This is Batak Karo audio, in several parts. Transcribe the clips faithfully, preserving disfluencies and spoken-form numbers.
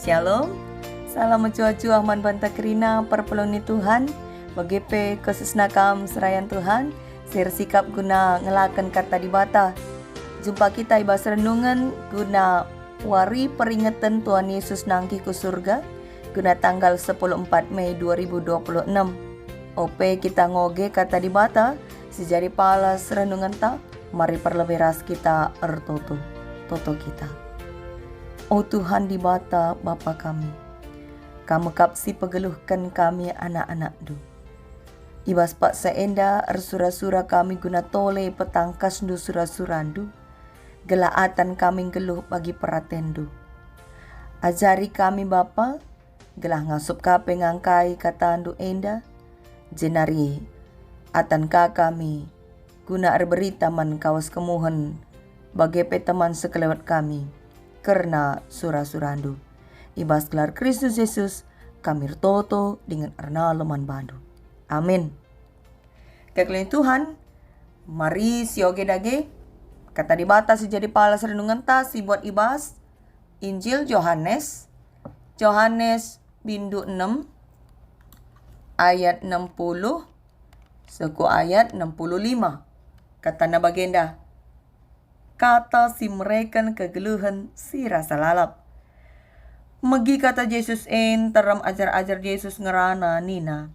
Shalom. Salam mejuah-juah man banta kerina perpulungen ni Tuhan. Bage pe khususna kam serayan Tuhan, si ersikap guna ngelaken Kata Dibata. Jumpa kita i bas renungen guna wari peringeten Tuhan Yesus nangkih ku surga, guna tanggal sepuluh empat Mei dua ribu dua puluh enam. Ope kita ngoge Kata Dibata, si jadi palas renungenta, mari perlebe ras kita ertoto. Toto kita. O Tuhan Dibata, Bapa kami, Kam kap si pegeluhken kami anak-anakNdu. I bas paksa enda ersura-sura kami guna tole petangkasNdu sura-suraNdu, gelah atan kami nggeluh bagi peratenNdu. Ajari kami, Bapa, gelah ngasup ka pe ngangkai kataNdu enda, jenari atan ka kami guna erberita man kawas kemuhen, bage pe teman sekelewet kami, kerna sura-suraNdu. I bas gelar Kristus Yesus, kami ertoto dingen ernalem man baNdu. Amin. Kekelengen Tuhan, mari sioge dage Kata Dibata si jadi palas renungenta si buat i bas Injil Johanes, Johanes bindu enem ayat enam puluh seh ku ayat enam puluh lima. Katana bagenda, Kata si mereken kegeluhen si rasa lalap. Megi kata Jesus e nterem ajar-ajar Jesus ngerana nina,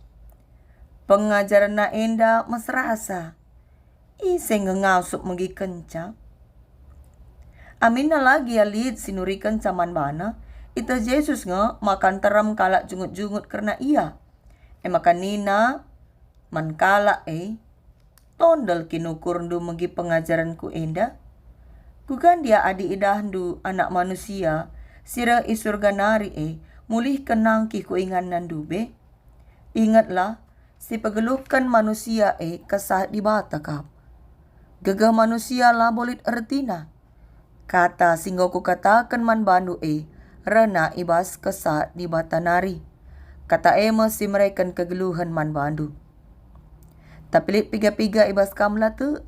"PengajarenNa enda mesrasa. Ise nge ngasup megi kenca?" Aminna la gia lit si nurikenca man baNa, ieteh Jesus nge maka nterem kalak jungut-jungut kerna Ia. E maka nina man kalak e, "Tondel kin ukurndu megi pengajarenKu enda? Kuga ndia adi idahndu Anak Manusia si reh i surga nari e mulihken nangkih ku inganna ndube? Ingetlah, si pegeluhken manusia e Kesah Dibata kap. Gegeh manusia labo lit ertina. Kata si enggo Kukataken man bandu e rehna i bas Kesah Dibata nari. Kata e me si mereken kegeluhen man bandu. Tapi lit piga-piga i bas kam la tek."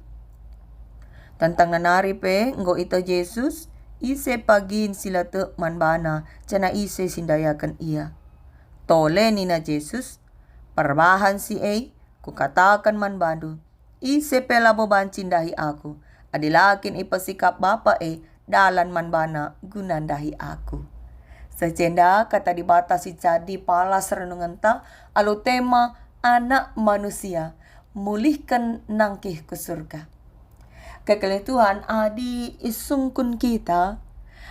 Tentangna nari pe enggo ieteh Jesus, ise pagin si la tek man baNa, janah ise si ndayaken Ia. "Tole," nina Jesus, "perbahan si e Kukataken man bandu, ise pe labo banci ndahi Aku, adi la kin ipesikap Bapa e dalan man bana guna ndahi Aku." Seh enda Kata Dibata si jadi palas renungenta alu tema Anak Manusia mulihken nangkih ku surga. Kekelengen Tuhan, adi isungkun kita,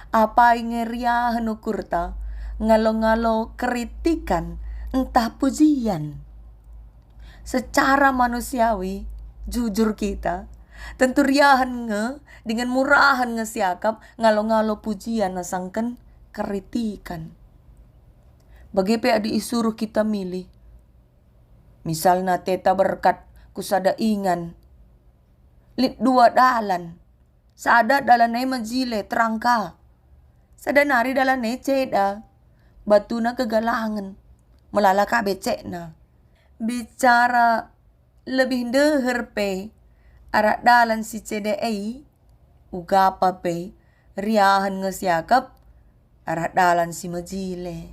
apai nge riahen ukurta ngalo-ngalo keritikan ntah pujian? Secara manusiawi, jujur kita, tentu riahen nge dingen murahen nge siakap ngalo-ngalo pujian asangken keritikan. Bage pe adi isuruh kita milih, misalna teta berkat ku sada ingan, lit dua dalan. Sada dalan e mejile terang ka. Sada nari dalan e ceda, batuna kegalangen, melala ka becekna. Bicara lebih ndeher pe arah dalan si ceda e, ugapa pe riahen nge siakap arah dalan si mejile.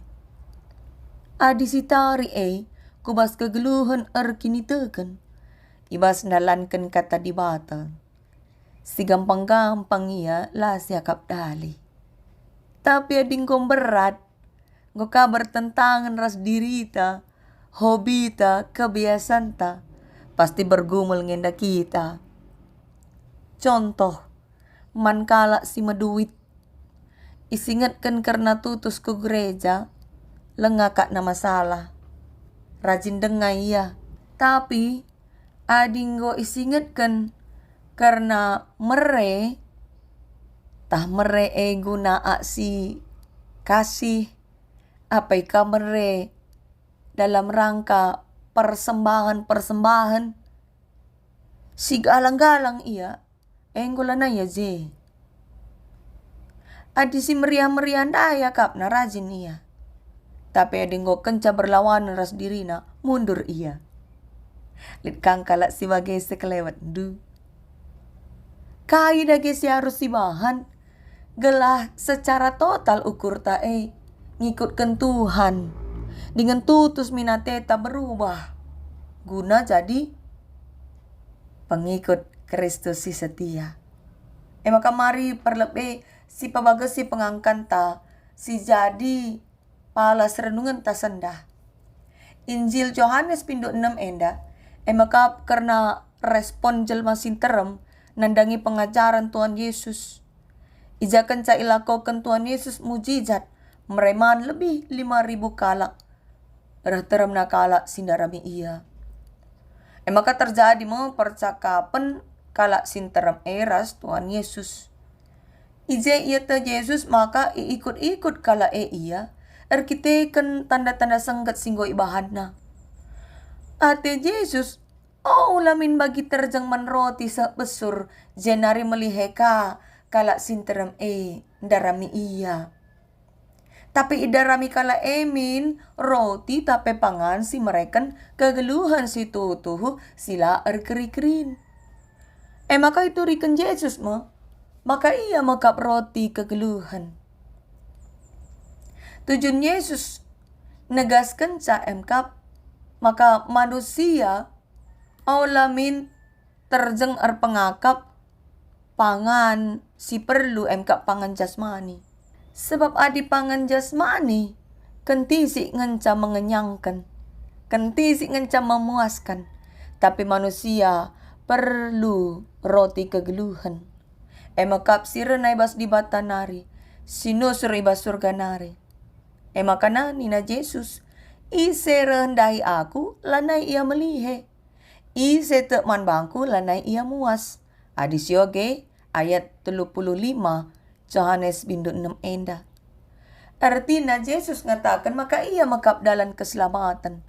Adi sitari e ku bas kegeluhen erkiniteken, i bas ndalanken Kata Dibata. Si gampang-gampang ia la siakap dali. Tapi adi enggo mberat, enggo ka bertentangen ras dirita, hobita, kebiasanta, pasti bergumul nge enda kita. Contoh, man kalak si meduit, isingetken kerna tutus ku gereja, langa akapna masalah. Rajin denga ia. Tapi adi enggo isingetken kerna mere, tah mere e guna aksi kasih, apai ka mere dalam rangka persembahan-persembahan, si galang-galang ia, enggo lanai ia je. Adi si meriah-meriah ndai akapna rajin ia. Tapi adi enggo kenca berlawanen ras dirina, mundur ia. Lit kang kalak si bage sekelewetndu. Kai dage si arus sibahan, gelah secara total ukurta e ngikutken Tuhan, dingen tutus min ateta berubah, guna jadi pengikut Kristus si setia. E maka mari perlebe sipabagesi pengangkanta si jadi palas renungenta sendah. Injil Johanes pindo enem enda, e maka kerna respon jelma si nterem nandangi pengajaren Tuhan Yesus. I ja kenca ilakoken Tuhan Yesus mujijat, mere man lebih lima ribu kalak, reh teremna kalak si ndarami Ia. E maka terjadi me percakapen kalak si nterem e ras Tuhan Yesus. I je ieteh Jesus maka iikut-ikut kalak e Ia, erkiteken tanda-tanda sengget si enggo ibahanNa. Ate Jesus, "O, ula min bagi terjeng man roti seh besur, jenari melihe ka kalak si nterem e ndarami Ia." Tapi idarami kalak e min roti tape pangan si mereken kegeluhen si tuhu si la erkeri-kerin. E maka ituriken Jesus me maka Ia mekap roti kegeluhen. Tujun Jesus negaskenca emkap maka manusia ola min terjeng erpengakap pangan si perlu emkap pangan jasmani. Sebab adi pangan jasmani, kentisik ngenca mengenyangken, kentisik ngenca memuasken, tapi manusia perlu roti kegeluhen. E mekap si rena i bas Dibata nari, si nusur i bas Surga nari. E maka nina Jesus, "Ise reh ndahi Aku, lanai ia melihe. Ise tek man bangKu, lanai ia muas." Adi sioge, ayat telu puluh lima Johanes bindu enem enda. Ertina Jesus ngataken maka Ia mekap dalan keselamaten.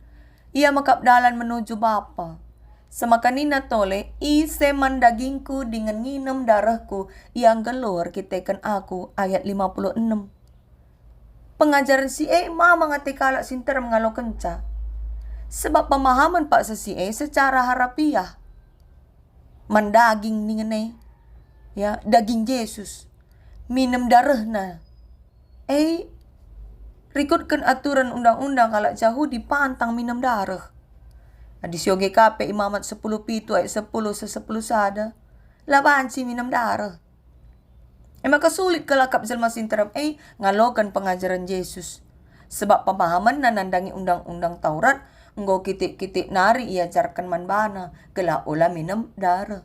Ia mekap dalan menuju Bapa. Semaka nina tole, "Ise man dagingKu dingen nginem darehKu, ia nggeluh erkiteken Aku," ayat lima puluh enem. Pengajaren si e mamang ate kalak si nterem ngalokenca. Sebab pemahamen paksa si e secara harafiah. Man daging ningen e, ya, daging Jesus, minem darehNa. E, rikutken aturen undang-undang kalak Jahudi pantang minem dareh. Adi sioge ka pe Imamat sepuluh pitu ayat sepuluh seh sepuluh sada, la banci minem dareh. E maka sulit kal akap jelma si nterem e ngaloken pengajaren Jesus. Sebab pemahamenna nandangi undang-undang Taurat enggo kitik-kitik nari iajarken man bana, gelah ola minem dareh.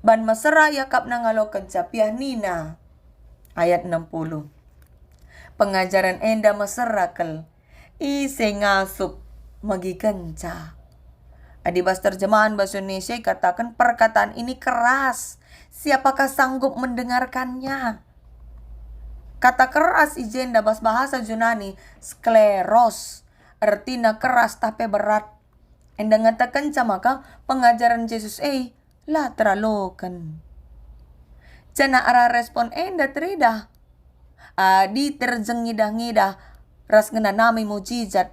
Ban mesera iakapna ngalokenca, piah nina, ayat enam puluh, "Pengajaren enda mesera kal, ise ngasup megikenca?" Adi bas terjemahan bahasa Indonesia ikataken, "Perkataan ini keras, siapakah sanggup mendengarkannya?" Kata keras i jenda bas bahasa Junani, skleros, ertina keras tape berat. Enda ngatakenca maka pengajaren Jesus e la teraloken. Janah arah respon enda teridah, adi terjeng ngidah-ngidah ras ngenanami mujijat,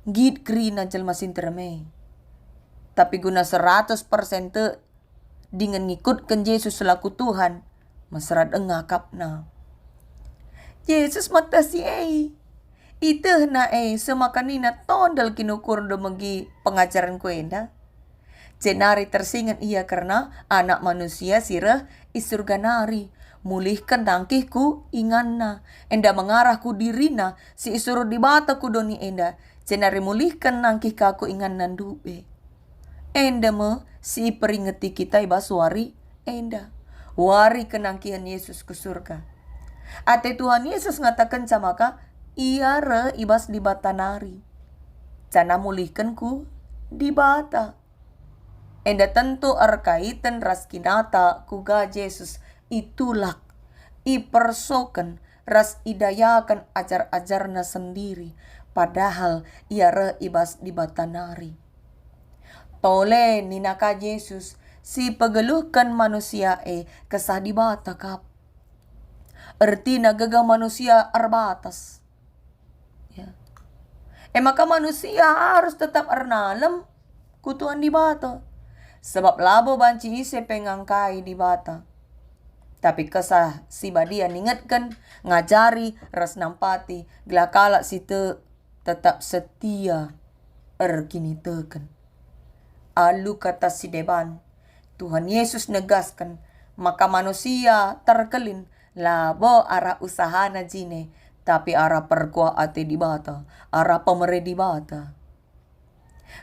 nggit kerina jelma si nterem e. Tapi guna seratus persen tek dingen ngikutken Jesus selaku Tuhan, mesera denga akapna. Jesus meteh si e. Itehna e, semaka nina tondel kinukurndu megi pengajarenku enda. Jenari tersinget ia kerna Anak Manusia si reh i Surga nari, mulihken nangkih ku inganna, enda mengarah ku dirina si isuruh Dibata ku doni enda, jenari mulihken nangkih ka ku inganna ndube. Enda me si iperingeti kita i bas wari enda, wari kenangkihen Yesus ku Surga. Ate Tuhan Yesus ngatakenca maka Ia reh i bas Dibata nari, janah mulihken ku Dibata. Enda tentu erkaiten ras kinata kuga Jesus itulak, ipersoken, ras idayaken ajar-ajarNa sendiri, padahal Ia reh i bas Dibata nari. Tole nina ka Jesus, si pegeluhken manusia e Kesah Dibata kap. Ertina gegeh manusia erbatas. Ya. E maka manusia harus tetap ernalem ku Tuhan Dibata, sebab labo banci ise pe ngangkai Dibata. Tapi Kesah Si Badia ningetken, ngajari, ras nampati gelah kalak si tek tetap setia erkiniteken. Alu kata si deban, Tuhan Yesus negasken maka manusia terkelin labo arah usahana jine, tapi arah perkuah ate Dibata, arah pemere Dibata.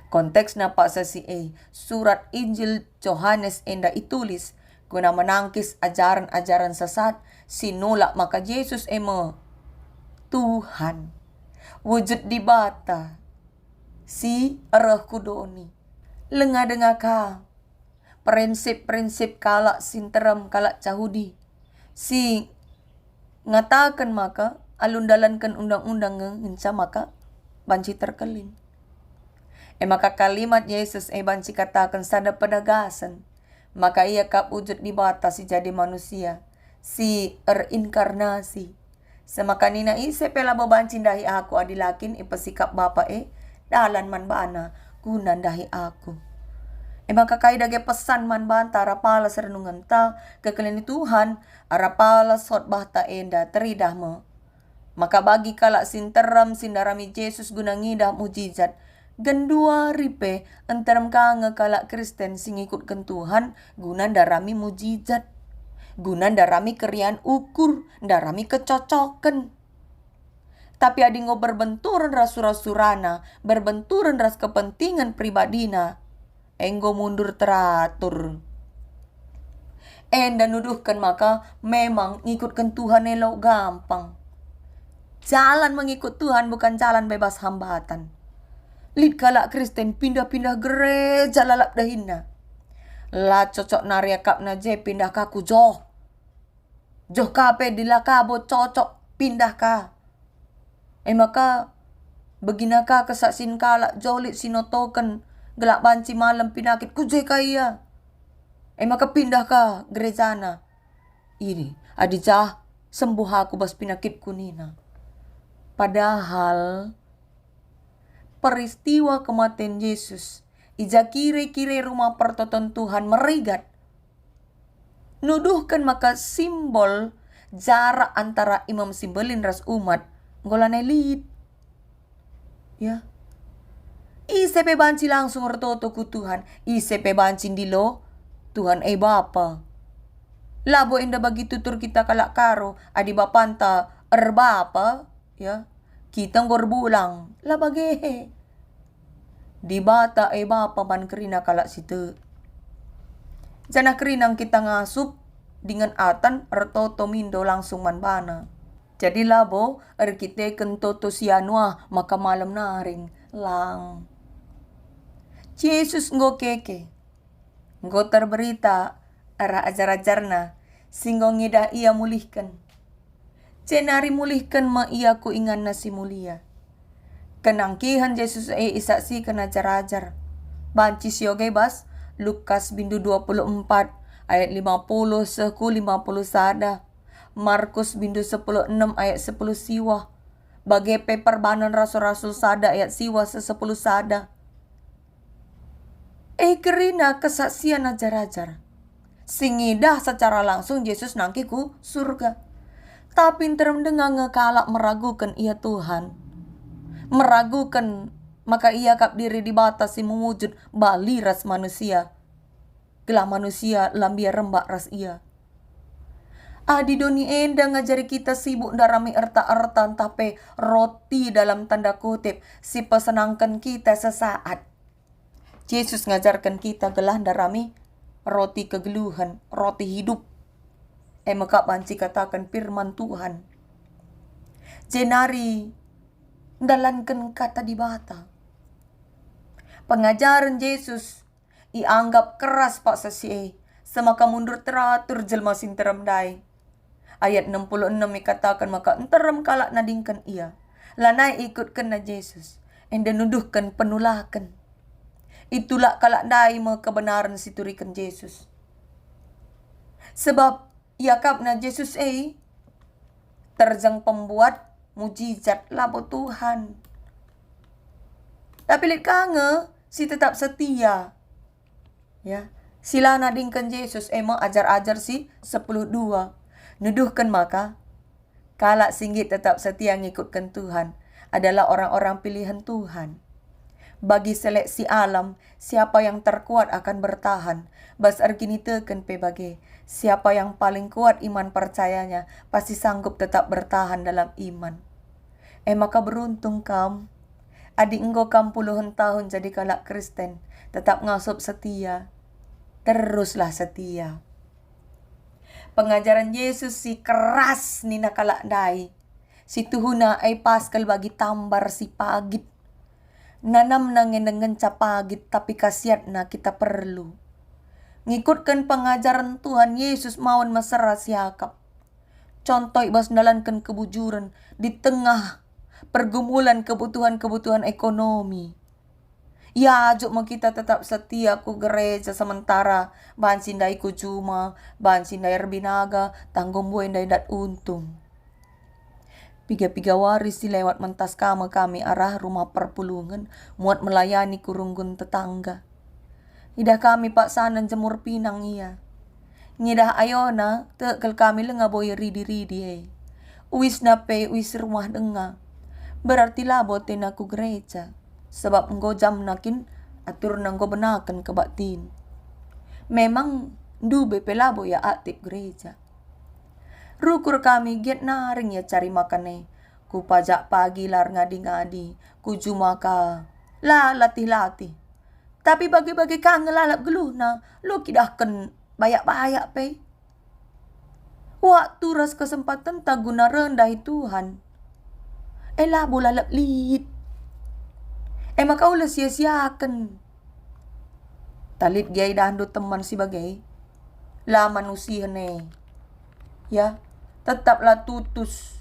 Konteksna paksa si e, surat Injil Johanes enda itulis guna menangkis ajaran-ajaran sesat si nulak maka Jesus e me Tuhan, wujud Dibata si reh ku doni. Lenga denga ka prinsip-prinsip kalak si nterem, kalak Jahudi, si ngataken maka alu ndalanken undang-undang nge ngenca maka banci terkelin. E maka kalimat Jesus e banci kataken sada penagasen, maka Ia kap wujud Dibata si jadi manusia, si erinkarnasi. Semaka nina, "Ise pe labo banci ndahi Aku adi la kin ipesikap Bapa e dalan man bana guna ndahi Aku." E maka kai dage pesan man banta arah palas renungenta kekelini Tuhan, arah palas khotbahta enda teridah me. Maka bagi kalak si nterem si ndarami Jesus guna ngidah mujizat, genduari pe nterem ka nge kalak Kristen si ngikutken Tuhan guna ndarami mujizat, guna ndarami keriahen ukur, ndarami kecocoken. Tapi adi enggo berbenturen ras sura-surana, berbenturen ras kepentingan pribadina, enggo mundur teratur. Enda nuduhken maka memang ngikutken Tuhan e la gampang. Jalan mengikut Tuhan bukan jalan bebas hambatan. Lit kalak Kristen pindah-pindah gereja lalap dahinna. La cocok nari akapna je pindah ka ku joh. Joh ka pe adi la ka bo cocok pindah ka. E maka, begina ka kesaksin kalak joh lit si notoken gelah banci malem pinakit ku je ka ia. E maka pindah ka gerejana. Ini, adi jah, sembuh aku bas pinakitku nina. Padahal peristiwa kematen Jesus i ja kire-kire Rumah Pertoton Tuhan merigat nuduhken maka simbol jarak antara Imam si Mbelin ras umat enggo lanai lit. Ya. Ise pe banci langsung ertoto ku Tuhan, ise pe banci ndilo Tuhan e Bapa. Labo enda bagi tutur kita kalak Karo, adi bapanta erbapa, ya, kita enggo erbulang, la bage. Dibata e Bapa man kerina kalak si tek. Janah kerina kita ngasup dingen atan ertoto mindo langsung man baNa. Jadi labo erkiteken toto si anuah maka malem naring, lang. Jesus enggo keke. Enggo terberita arah ajar-ajarNa si enggo ngidah Ia mulihken. Jenari mulihken me Ia ku inganNa si mulia. Kenangkihen Jesus e isaksiken ajar-ajar. Banci sioge bas Lukas bindu dua puluh empat ayat lima puluh seh ku lima puluh sada, Markus bindu sepuluh enem ayat sepuluh siwah, bage pe perbahanen Rasul-rasul sada ayat siwah seh sepuluh sada. E kerina kesaksian ajar-ajar si ngidah secara langsung Jesus nangkih ku surga. Tapi nterem denga nge kalak meraguken Ia Tuhan, meraguken maka Ia kap diri Dibata si mewujud bali ras manusia, gelah manusia la mbiar rembak ras Ia. Adi doni enda ngajari kita sibuk ndarami erta-erta ntah pe roti dalam tanda kutip si pesenangken kita sesaat. Jesus ngajarken kita gelah ndarami roti kegeluhen, roti hidup. E me kap banci kataken firman Tuhan. Jenari ndalanken Kata Dibata. Pengajaren Jesus ianggap keras paksa si e, semaka mundur teratur jelma si nterem ndai. Ayat enam puluh enam ikataken maka nterem kalak nadingken Ia. Lanai ikutkenna Jesus, enda nuduhken penulaken. Itulak kalak ndai me kebenaren si ituriken Jesus. Sebab iakapna Jesus e terjeng pembuat mujizat, labo Tuhan. Tapi lit ka nge si tetap setia, ya, Si la nadingken Jesus e me ajar-ajar si sepuluh dua, nuduhken maka kalak si nggit tetap setia ngikutken Tuhan adalah orang-orang pilihen Tuhan. Bagi seleksi alam, siapa yang terkuat akan bertahan, bas erkiniteken pe bage. Siapa yang paling kuat iman percayanya, pasti sanggup tetap bertahan dalam iman. E maka beruntung kam, adi enggo kam puluhen tahun jadi kalak Kristen, tetap ngasup setia. Teruslah setia. Pengajaren Jesus si keras nina kalak ndai. Si tuhuna e pas kal bagi tambar si pagit. Nanamna nge ngenca pagit, tapi khasiatna kita perlu. Ngikutken pengajaren Tuhan Yesus mawen mesera siakap. Contoh i bas ndalanken kebujuren di tengah pergumulan kebutuhan-kebutuhan ekonomi. Iajuk me kita tetap setia ku gereja sementara banci ndai ku juma, banci ndai erbinaga, tanggung mbue ndai dat untung. Piga-piga wari si lewat mentas ka me kami arah Rumah Perpulungen muat melayani ku runggun tetangga. Idah kami paksana njemur pinang ia. Ngidah ayona, tek kal kami langa boya ridi-ridi e. Uisna pe uis rumah denga. Berarti labo tena ku gereja, sebab enggo jamna kin aturna enggo benaken kebaktin. Memang ndube pe labo ia aktif gereja. Rukur kami giat naring ia cari makan e. Ku pajak pagi lar ngadi-ngadi, ku juma ka. La latih-latih. Tapi bage-bage ka nge lalap geluhna, lo kidahken bayak-bayak pe. Waktu ras kesempatenta guna reh ndahi Tuhan, e labo lalap lit. E maka ula sia-siaken. Talit gia idahndu teman si bage, la manusihen e. Ya, tetaplah tutus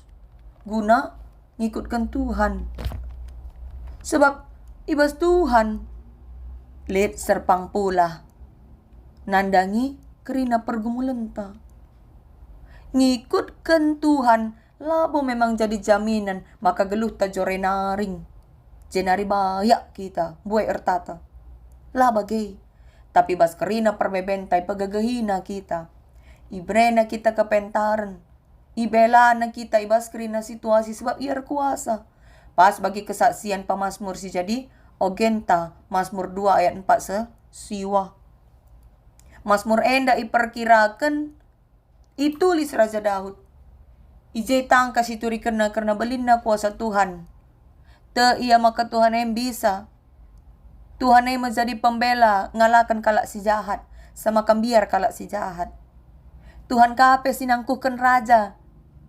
guna ngikutken Tuhan. Sebab i bas Tuhan lit serpang pulah nandangi kerina pergumulenta. Ngikutken Tuhan labo memang jadi jaminen maka geluhta jore naring, jenari bayak kita mbue ertata. La bage, tapi bas kerina perbebenta ipegegehina kita. Iberena kita kepentaren, ibelana kita i bas kerina situasi sebab Ia erkuasa. Pas bagi kesaksian pemasmur si jadi ogenta, Masmur dua ayat empat se-, siwah. Masmur enda iperkiraken itulis Raja Daud. I je tangkas iturikenna kerna belinna kuasa Tuhan. Tek ia maka Tuhan e mbisa. Tuhan e me jadi pembela ngalaken kalak si jahat, semaka mbiar kalak si jahat. Tuhan ka pe si nangkuhken raja.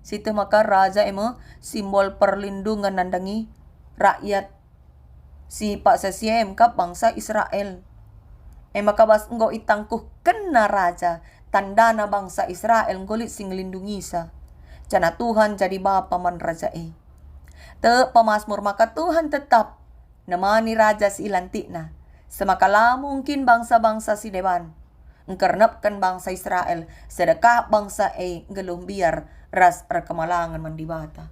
Sieteh maka raja e me simbol perlindungen nandangi rakyat. Si paksa si e me kap bangsa Israel. E maka bas enggo itangkuhkenna raja, tandana bangsa Israel enggo lit si ngelindungisa. Janah Tuhan jadi Bapa man raja e. Tek pemasmur maka Tuhan tetap nemani raja si ilantikna, semaka la mungkin bangsa-bangsa si deban engkernepken bangsa Israel, sedekah bangsa e nggeluh mbiar ras erkemalangen man Dibata.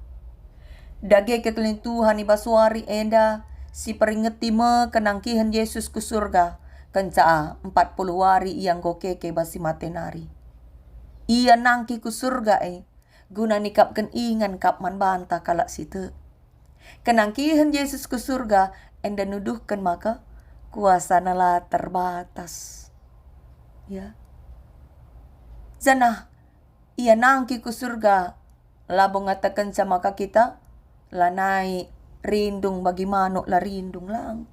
Dage kekelengen Tuhan i bas wari enda si peringeti me kenangkihen Jesus ku Surga, kenca empat puluh wari Ia enggo keke bas si mate nari. Ia nangkih ku Surga e, guna nikapken ingan kap man banta kalak si tek. Kenangkihen Jesus ku Surga enda nuduhken maka kuasaNa la terbatas. Ya. Janah Ia nangkih ku Surga labo ngatakenca maka kita lanai rindung bagi manuk la rindung, lang.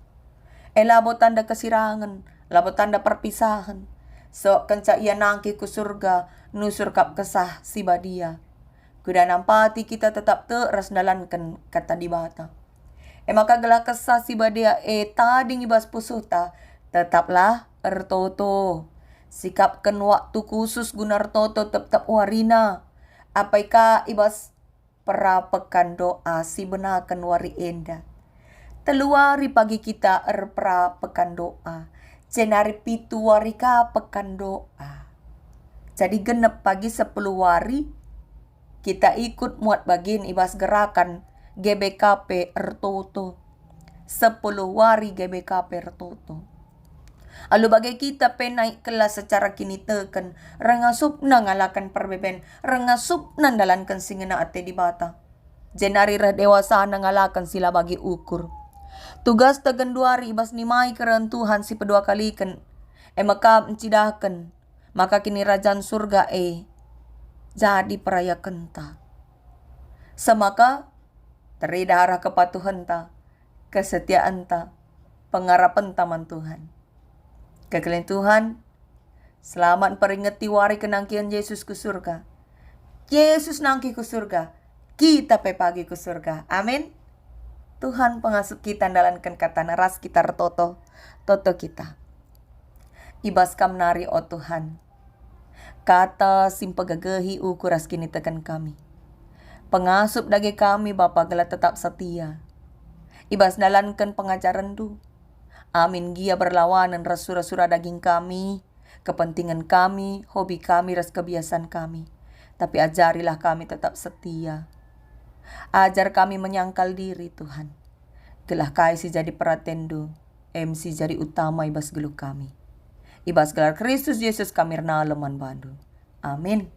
E labo tanda kesirangen, labo tanda perpisahen. Sebab kenca Ia nangkih ku Surga, nusur kap Kesah Si Badia. Guna nampati kita tetap tek ras ndalanken Kata Dibata. E maka gelah Kesah Si Badia e tading i bas pusuhta, tetaplah ertoto. Sikapken waktu khusus guna ertoto tep-tep warina. Apai ka i bas perapekan doa si benaken wari enda. Telu wari pagi kita erperapekan doa, jenari pitu wari ka pekan doa. Jadi genep pagi sepuluh wari kita ikut muat bagin i bas gerakan G B K P ertoto. Sepuluh wari G B K P ertoto. Alu bage kita pe naik kelas secara kiniteken, ringasupna ngalaken perbeben, ringasupna ndalanken si ngena ate Dibata. Jenari reh dewasana ngalaken si la bagi ukur. Tugasta genduari i bas nimai kerehen Tuhan si pedua kaliken, e maka ncidahken maka Kinirajan Surga e jadi perayakenta. Semaka teridah arah kepatuhenta, kesetiaenta, pengarapenta man Tuhan. Kekelengen Tuhan, selamat mperingeti wari kenangkihen Yesus ku Surga. Yesus nangkih ku Surga, kita pe pagi ku Surga. Amin. Tuhan pengasup kita ndalanken kataNa ras kita ertoto, toto kita. I bas Kam nari, o Tuhan, kata si mpegegehi ukur ras kiniteken kami. Pengasup dage kami, Bapa, gelah tetap setia i bas ndalanken pengajarenNdu. Amin gia berlawanen ras sura-sura daging kami, kepentingan kami, hobi kami, ras kebiasaan kami. Tapi ajarilah kami tetap setia. Ajar kami menyangkal diri, Tuhan. Gelah kai si jadi peratenNdu, em si jadi utama i bas geluh kami. I bas gelar Kristus Yesus kami ernalem man baNdu. Amin.